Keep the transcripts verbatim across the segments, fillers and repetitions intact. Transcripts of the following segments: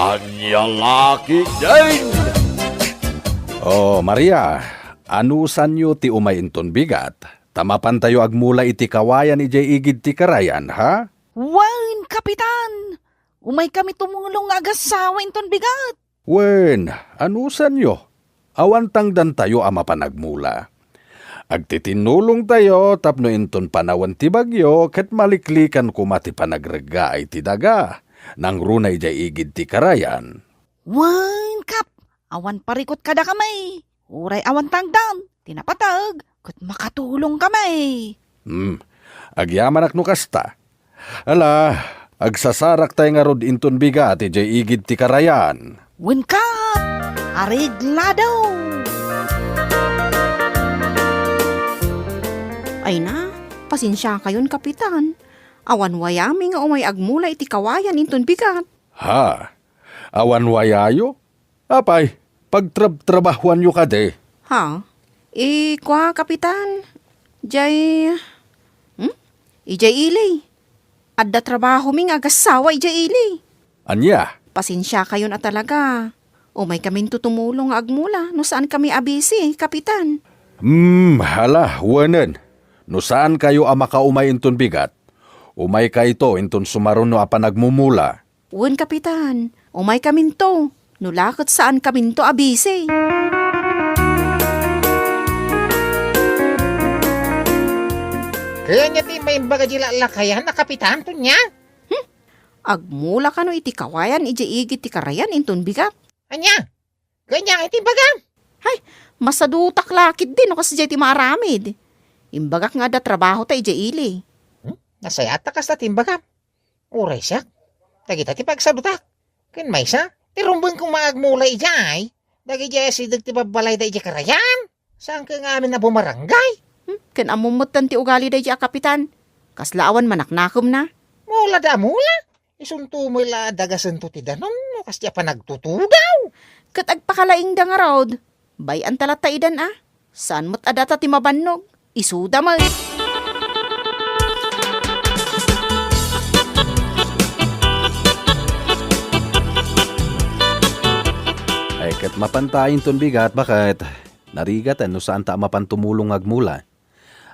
Ania la ketdin? Oh, Maria, anusanyo ti umay inton bigat? Ta mapantayo agmula iti kawayan idiay igid ti karayan, ha? Wen, Kapitan! Umaykami tumulong nga agassawa inton bigat. Wen, anusanyo? Awan tangdantayo a mapan agmula. Agtitinnulongtayo tapno inton panawen ti bagyo ket maliklikan koma ti panagreggaay ti daga nangruna idiay igid ti karayan. Wen, Kap, awan parikut kadakami. Uray awan tangdan ti napateg ket makatulongkami. Hmm, agyamanak no kasta. Ala, agsasaraktayo ngarud inton bigat idiay igid ti karayan. Wen, Kap, areglado! Ay na, pasensiakayon, Kapitan. Awan wayami nga umay agmula iti kawayan inton bigat. Ha? Awan wayayo? Apay, pagtrabtrabahuanyo kadi? Ha? Eh, kua, Kapitan? Jay, hmm? Ijay ili. Adda trabahomi nga agassawa ijay ili. Ania? Pasensiakayon a talaga. Umaykaminto tumulong nga agmula no saankami a busy, Kapitan. Hmm, hala, wenen. No saankayo a makaumay inton bigat, umaykayto inton sumaruno a panagmumula. Wen, Kapitan, umaykaminto. No la ket saankaminto a busy. Kayatna ti maimbaga di lallakayan a Kapitan, Tonia? Hmm? Agmula kano iti kawayan idiay igid ti karayan inton bigat? Ania? Kayatna nga iti imbagam? Hay, masadutak la ketdi no kasdiay ti maaramid. Imbagak nga adda trabahota idiay ili. Hmm? Nasayaat ta kasta ti imbagam. Uray siak, dagita ti pagsadutak. Ken maysa, ti rumbeng koma agmula idiay, dagidiay asideg ti babbalayda idiay karayan. Saan kay nga amin a bumarangay? Hmm, ken ammom metten ti ugali daydiay a Kapitan. Kasla awan manaknakemna. Mula da mula. Isunto met la a dagasento ti danum no kasdiay a panagtutudaw. Ket agpakalaingda ngarud. Bay-anta latta idan a. Saan met a data ti mabannog. Isuda met. Ay, ket mapanta inton bigat, baket. Narigat no saanta a mapan tumulong nga agmula.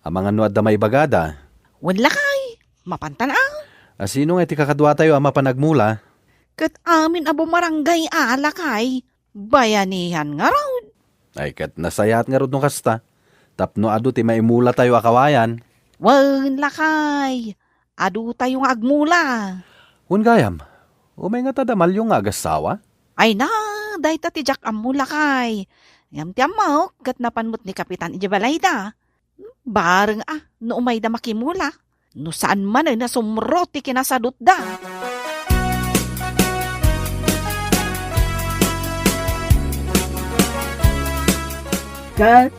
Amangan no adda maibagada. Wen lakay, mapantan a. A, sino nga iti kakaduatayo a mapan agmula? Ket amin a bumarangay a lakay, bayanihan ngarud. Ay, ket nasayaat ngarud no kasta, tapno adu ti maimulatayo a kawayan. Wen lakay, adutayo nga agmula. Wen gayam, umay ngata da Malyo nga agassawa? Ay na, dayta ti diak ammo lakay. Ngem ti ammok, ket napan met ni Kapitan idiay balayda. Bareng a, no umayda makimula. No saan manen a sumro ti kinasadutda. Ket,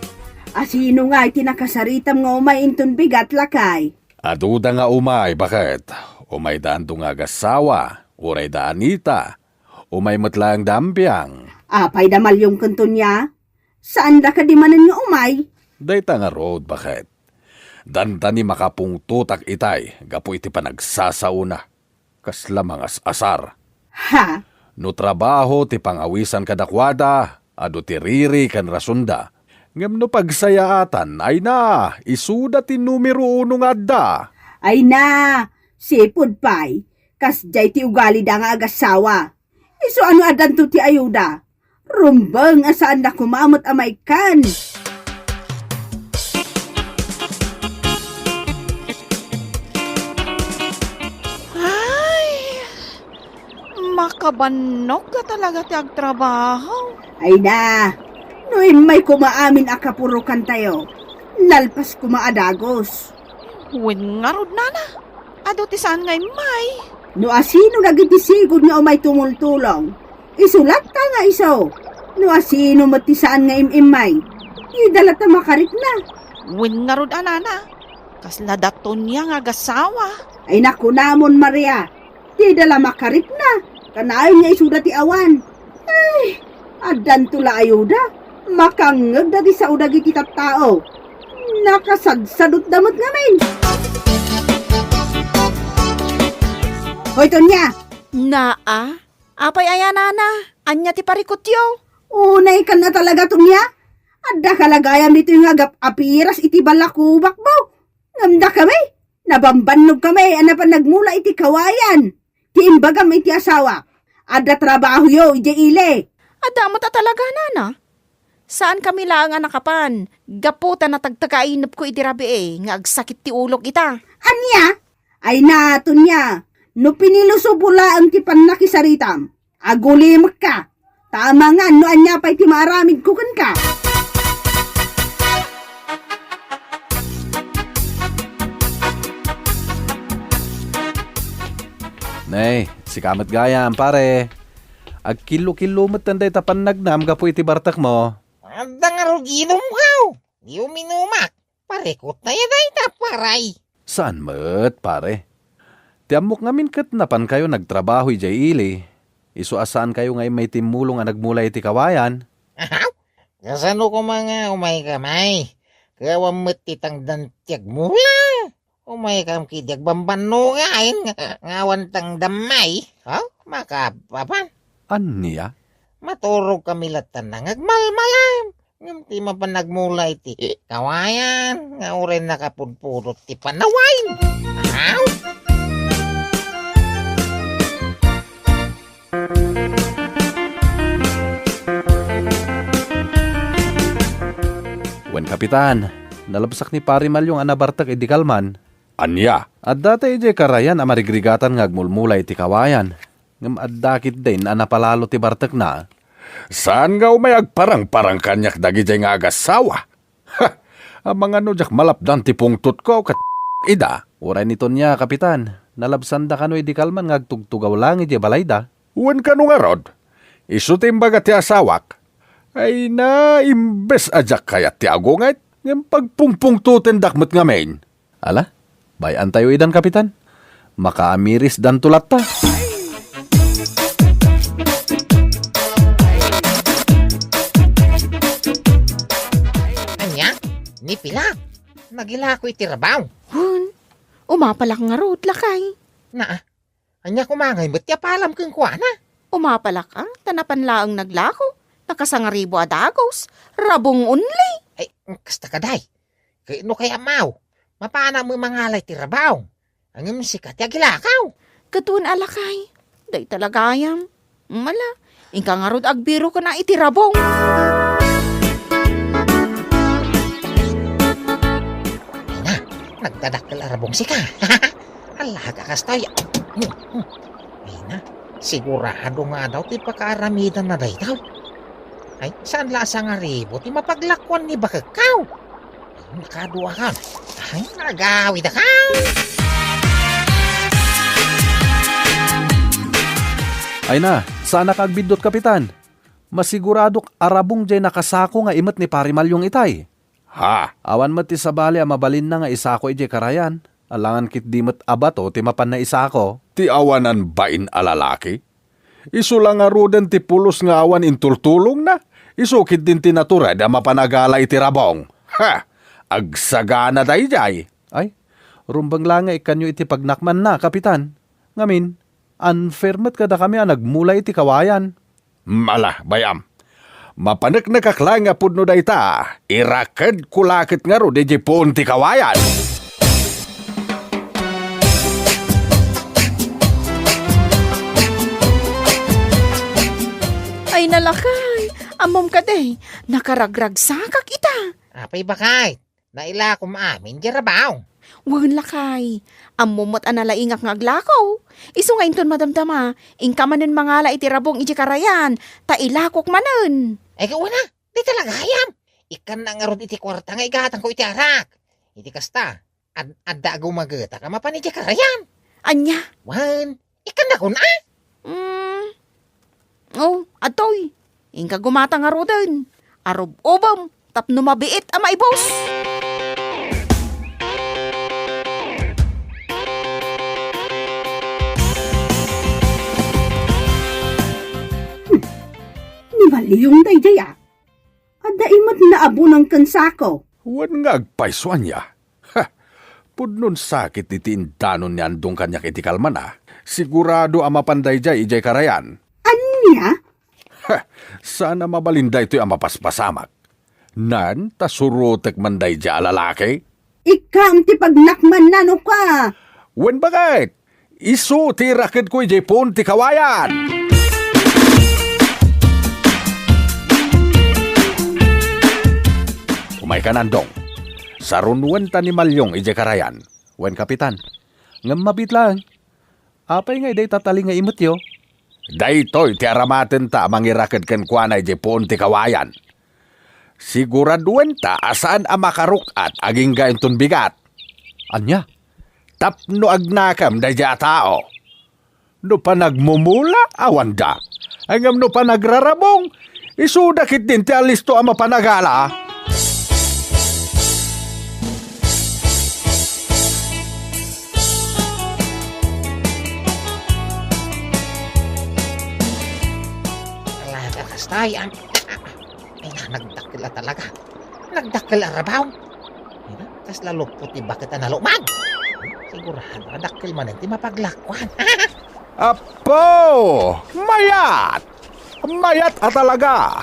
asino nga iti nakasaritam nga umay inton bigat, lakay? Aduda nga umay, baket. Umayda Ando nga agassawa, uray da Anita. Umay met laeng da Ampiang. Apay da Malyong ken Tonia? Saanda kadi manen nga umay? Dayta ngarud, baket. Dandani makapungtotak itay gapu iti panagsasaona. Kasla mangas-asar. Ha? No trabaho ti pangawisan kadakuada, adu ti riri ken rasonda. Ngem no pagsayaatan, ay na, isuda ti numero uno nga adda. Ay na, sipud pay, kasdiay ti ugalida nga agassawa. Isu a no addanto ti ayuda, rumbeng a saanda koma met a maikkan. Ay, makabannog a talaga ti agtrabaho. Ay na, no immay koma amin a kapurokantayo, nalpas koma a dagus. Wen ngarud, nana, adu ti saan nga immay. No asino dagiti sigud nga umay tumultulong, isu latta nga isu. No asino met ti saan nga im-immay, dida latta makarikna. Wen ngarud a, nana, kasla da Tonia nga agassawa. Ay, nakunamon, Maria, dida la makarikna, kanayon nga isuda ti awan. Ay, addanto la ayuda. Makangngegda ti sao dagiti tattao. Nakasadsadutda met ngamin. Hoy, Tonia! Naa, Apay aya, nana? Ania ti parikutyo? Unaykan a talaga, Tonia. Adda ka la gayam ditoy nga agap-apiras iti balakubakmo. Ngem dakami, nabambannogkami a napan nagmula iti kawayan. Ti imbagam iti asawak, adda trabahoyo idiay ili. Adda met a talaga, nana. Saankami laeng a nakapan, gapu ta natagtagainepko iti rabii nga agsakit ti ulok ita. Ania? Ay na, Tonia, no pinilusopo laeng ti pannakisaritam, agulimekka. Ta amangan no ania pay ti maaramidko kenka. Nay, sika met gayam, pare. Agkillo-killo metten dayta pannagnam gapu iti bartekmo. Adda ngarud inumkaw. Di uminumak. Parikut aya dayta, paray. Saan met, pare. Ti ammok ngamin ket napankayo nagtrabaho idiay ili. Isu a saankayo nga immay timmulong a nagmula iti kawayan. Ahaw? Kasano koma nga umayka, may? Kayawam met ti tangdan ti agmula. Umaykam ketdi agbambanno nga ayan nga, nga awan tangdam, may. Ha? Makapapan. Ania? Maturogkami latta nga agmalmalam. Ngem ti mapan nagmula iti kawayan nga uray nakapudpudot ti panawayen. Aw! Wen, Kapitan, nalabsak ni Pari Malyong a nabartek idi kalman. Ania? Adda tay idiay karayan a marigrigatan nga agmulmula iti kawayan, ngem adda ketdin a napalalo ti bartekna. Saan nga umay agparangparang kaniak dagidiay nga agassawa? Ha! Amangan no diak malapdan ti pungtotko ket ida. Uray ni Tonia, Kapitan, nalabsanda kano idi kalman nga agtugtugaw laeng idiay balayda. Wen kano ngarud, isu ti imbaga ti asawak. Ay na, imbes a diak kayat ti agunget, ngem pagpungpungtotendak met ngamin. Ala, bay-antayo idan, Kapitan. Makaamirisdanto latta. Ania? Ni Pilar, nagilako iti rabaw. Hun, umapalak ngarud, lakay. Naa, ania koma ngay met ti apalam kenkuana? Umapalak a, ta napan laeng naglako. Nakasangaribo a dagus. Rabong only. Ay, kasta kadi. Ket no kayatmo, mapanak met mangala iti rabaw. Ngem sika ti agilakaw. Ket wen a lakay, dayta la gayam. Mala, inka ngarud agbiro ken a iti rabong. Ay na, nagdadakkel a rabong sika. Alaga kastoy. Ay na, sigurado nga daw ti pakaaramidanna daytoy. Ay, saan la a sangaribo ti mapaglakuan ni bakekkaw? Nakaduakan. Ay, nagawidaka. Ay na, saanak agbiddut, Kapitan. Masiguradok a rabong jay nakasako nga imet ni Pari Malyong itay. Ha? Awan met ti sabali a mabalinna nga isako idiay karayan. Alangan ketdi met a bato ti mapanna isako. Ti awanan bain a lalaki? Isu la ngaruden ti pulos nga awan intultulongna. Isu ketdin ti natured a mapan agala iti rabong. Ha! Agsagana daydiay. Ay, rumbeng la nga ikkanyo iti pagnakmanna, Kapitan. Ngamin, unfair met kadakami a nagmula iti kawayan. Mala, bay-am. Mapaneknekak laeng nga pudno dayta. Irakedko la ket ngarud idiay puon ti kawayan. Ay, nalakay! Ammom kadi, nakaragragsakak ita. Apay, bakay? Nailakom amin diay rabaw. Wen, lakay. Ammom met a nalaingak nga aglako. Isu nga inton madamdama, inka manen mangala iti rabong idiay karayan, ta ilakok manen. Ay, wen a, dayta la gayam. Ikkannak ngarud iti kuarta nga igatangko iti arak. Iti kasta, ad-, adda agumagetak a mapan idiay karayan. Ania? Wen, ikkannakon a? Mm. Oh, adtoy. Inka gumata ngaruden. Arub-ubem tapno mabiit a maibus. Ni Malyong daydiay a. Adda imet nga abunang ken sako. Wen nga agpayso ania? Ha! Pudnon sakit iti indanon ni Andong kaniak iti kalmana. Sigurado a mapan daydiay idiay karayan. Ay, Ania? Ha! Saan a mabalin daytoy a mapaspasamak. Nan, ta surotek man daydiay a lalaki? Ikkaam ti pagnakman nano ka. Wen, baket? Isu ti irakedko idiay puon ti kawayan. Umaykan, Andong. Sarunuen ta ni Malyong idiay karayan. Wen, Kapitan. Ngem mabiit laeng. Apay nga idiay tatali nga imetyo? Daytoy ti aramatenta a mangiraked kenkuana idiay puon ti kawayan. Siguraduenta a saan a makaruk-at agingga inton bigat. Ania? Tapno agnakem daydiay a tao. No panagmumula, awanda. Ngem no panagrarabong, isuda ketdin ti alisto a mapanagala. Talaga, kastay, ang, ay, na, nagdakkel a talaga. Nagdakkel a rabaw. Ay, na, kasla lupot ti baket a nalumag. Sigurado, dakkel manen ti mapaglakuan. Apo! Mayat! Mayat a talaga!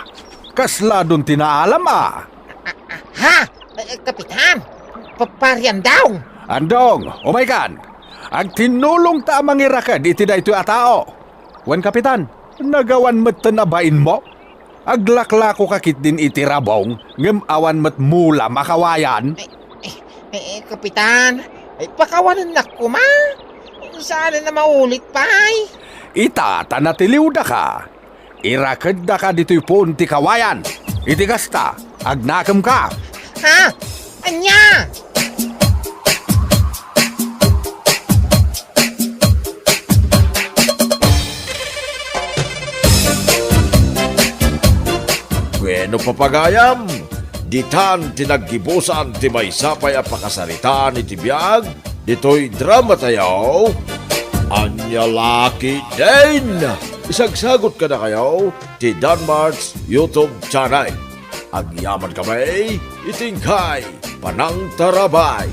Kasla don ti naalam a. Ha? Eh, Kapitan? Pa-, Pari Andong? Andong, umaykan! Agtinnulongta a mangiraked iti daytoy a tao. Wen, Kapitan, nagawan metten a bainmo? Aglaklakoka ketdin iti rabong, ngem awan met mula makawayan. Eh, eh, eh, Kapitan, eh, pakawanennak koma. Saan a maulit pay? Ita ta natiliwdaka. Irakeddaka ditoy puon ti kawayan. Iti kasta, agnakemka. Ha? Ania? Bueno, papagayam, ditan ti naggibusan ti maysa pay a pakasaritaan iti biag ditoy drama tayo. Ania la ketdin? Isagsagot kadakayo ti Danmart's YouTube channel. Agyaman kami iti inkay panangtarabay.